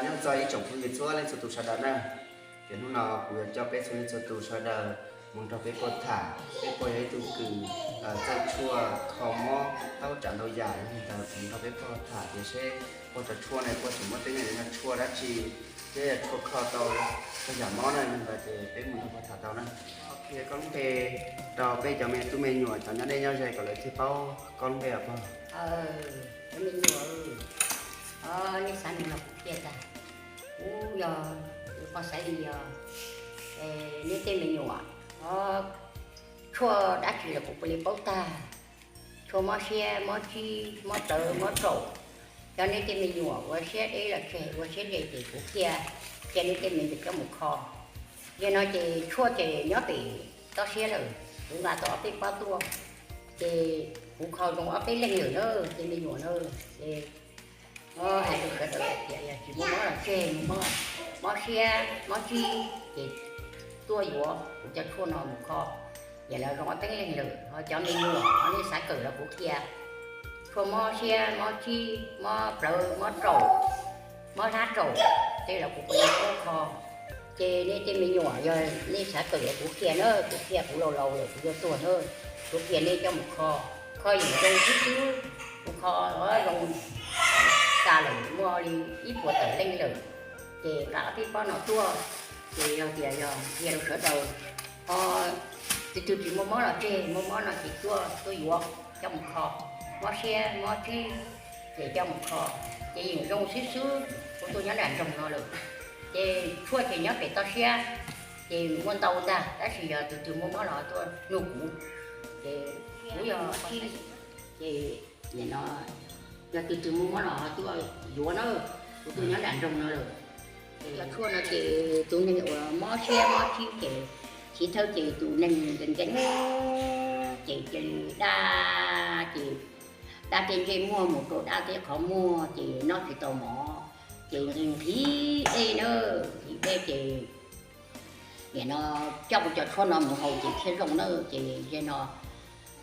Nyob zoo ib tsoom phooj ywg txhua leej txhua tus sawv daws na, ces hnub no kuv yuav coj peb txhua leej txhua tus sawv daws mus nrog peb pog tham. Peb pog yog ib tug kws txawj tshuaj kho mob tau tsam ntau yam, yog li ntawd kuv mus nrog peb pog tham tias seb pog cov tshuaj no pog tseem muaj teeb meem tshuaj dab tsi thiab yog tshuaj kho tau txog yam mob na, yog li ntawd ces peb mus nrog pog tham tau na. Qhia koj lub npe rau peb cov me tub me nyuam cov nyob deb nyob ze kom lawv thiaj paub koj lub npe os pog. Cov me nyuam, nej xav nug los kuv qhia tag. Kuv yog tus pog Xaiv Lis os. Neb tej me nyuam, tshuaj dab tsi los kuv puav leej paub tag. Tshuaj mob siab, mob tsib, mob plawv, mob tsaum. Cov neb tej me nyuam ua siab deb los tseg, ua siab ntse ces kuv qhia, qhia neb tej me nyuam coj mus kho. Yog no ces tshuaj ces nyob pem toj siab lawm, kuv nqa tau ob peb pob tuaj, ces kuv kho zoo ob peb leeg lawm na, tej me nyuam na. Ces hais rau sawv daws tias yog tsis muaj mob los tseg, mob siab mob tsib ces tuaj yuav kuv cov tshuaj no mus kho. Ces lawv zoo ob peb leeg lawm, ho cov me nyuam ho nej xav kawm los kuv qhia. Tshuaj mob siab mob tsib, mob plawv mob tsaum, mob hlab tsaum, tej los kuv qhia kho. Ces nej tej me nyuam yog nej xav kawm los kuv qhia na, kuv qhia kuv laus laus lawm kuv yuav tuag na, kuv qhia nej coj mus kho. Kho yeem zoo xwb xwb, kuv kho zoo tas lawm muaj li ib puas tawm leej lawm. Ces nqa ob peb pob no tuaj, ces yog tias yog qhia rau sawv daws, ho tus twg tsis muaj mob los tseg, muaj mob no ces tuaj tuaj yuav coj mus kho. Mob siab mob tsib ces coj mus kho, ces yeem zoo xwb xwb. Kuv tuaj nyob nram nroog no lawm, ces tshuaj ces nyob pem toj siab, ces muaj ntau ntag tab sis yog tus twg muaj mob los tuaj nug kuv. Ces kuv yog, ces nim no yog tus twg muaj mob los ho tuaj yuav na, kuv tuaj nyob nram nroog no lawm. Cov tshuaj no ces tus neeg uas mob siab mob tsib ces chiv thawj ces tus neeg nkees nkees ces cia li daj, ces daj tej ntsej muag mus rau daj tej qhov muag ces noj tsis tau mov, ces nqhis nqhis dej na, nqhis dej ces nim no coj kuv cov tshuaj no mus haus ces thiaj zoo na. Ces yog no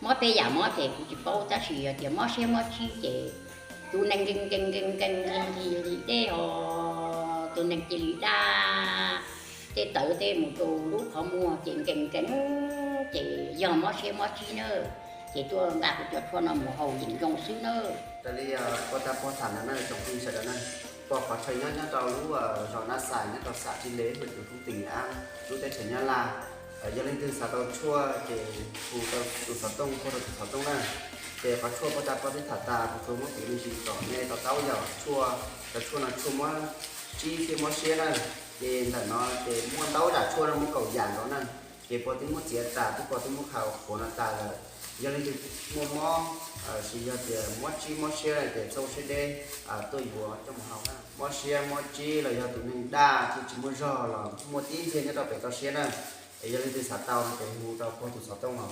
mob peb yam mob ces kuv tsis paub tab sis yog tias mob siab mob tsib ces tus neeg nkees nkees nkees nkees nqhis nqhis dej ho, tus neeg cia li daj, tej tawv tej mus rau lub qhov muag ces nkees nkees, ces yog mob siab mob tsib na. Ces tuaj nqa kuv cov tshuaj no mus haus yeem zoo xwb na. Raws li pog tas pog tham ntawd na tsoom phooj ywg sawv daws na, pog qhov chaw nyob nyob rau lub zos Nab Xais nyob rau xã Tri Lê, huyện Đồng Phú, tỉnh Nghệ An, lub teb chaws Nyab Laj. Yog leej twg xav tau tshuaj ces hu rau tus xov tooj, hu rau tus xov tooj na. Ces qhov tshuaj pog tas pog twb tham tas, kuv tsuas muab piav me ntsis kom nej to taub yog tshuaj, cov tshuaj no tshuaj mob tsib thiab mob siab na. Ces ntawm no ces muaj ntau zam tshuaj no muaj kaum yam nkaus na. Ces pog twb muab txiav tas, twb pog twb muab qhau qhuav no tas lawm. Yog leej twg muaj mob, tsis yog tias mob tsib mob siab ces txhob siab deb, tuaj yuav coj mus haus na. Mob siab mob tsib los yog tus neeg daj thiab tsis muaj zog los muaj tib ntxhiab nyob rau pem toj siab na. Es yog leej twg xav tau no ces hu rau pog tus xov tooj no.